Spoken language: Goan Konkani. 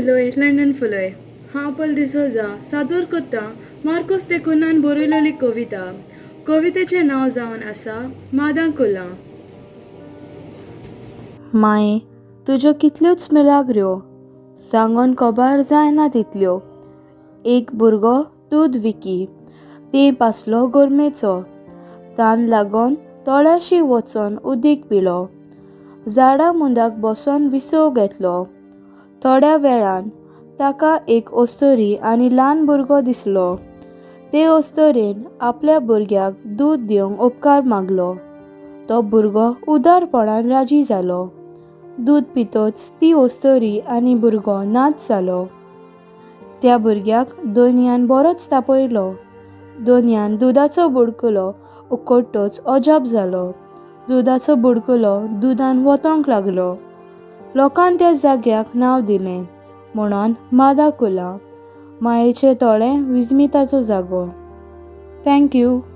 फुलोय लंडन फुलोय. हांव पल डिसोजा सादोर कोत्तां मार्कोस दे कुन्हान बरयलोली कविता. कवितेचें नांव जावन आसा मादां कुलां. माये, तुज्यो कितल्योच मिलाग्र्यो, सांगोन कोबार जायना तितल्यो. एक भुरगो दूद विकी, तेंप आसलो गोरमेचो. तान लागोन तोळ्याशी वचोन उदीक पिलो. झाडा मुंदाक बसोन विसव घेतलो. थोड्या वेळान ताका एक अस्तोरी आनी ल्हान भुरगो दिसलो. ते अस्तोरेन आपल्या भुरग्याक दूद दिवंक उपकार मागलो. तो भुरगो उदारपणान राजी जालो. दूद पितच ती अस्तोरी आनी भुरगो नाच जालो. त्या भुरग्याक दोनयान बरोच तापयलो. दोनयान दुदाचो बुडकुलो उकडटच अजाप जालो. दुदाचो बुडकुलो दुदान वतोंक लागलो. लोकान त्या जाग्याक नांव दिलें म्हणून मादा कुलां, मायेचें तळें विस्मिताचो जागो. Thank you.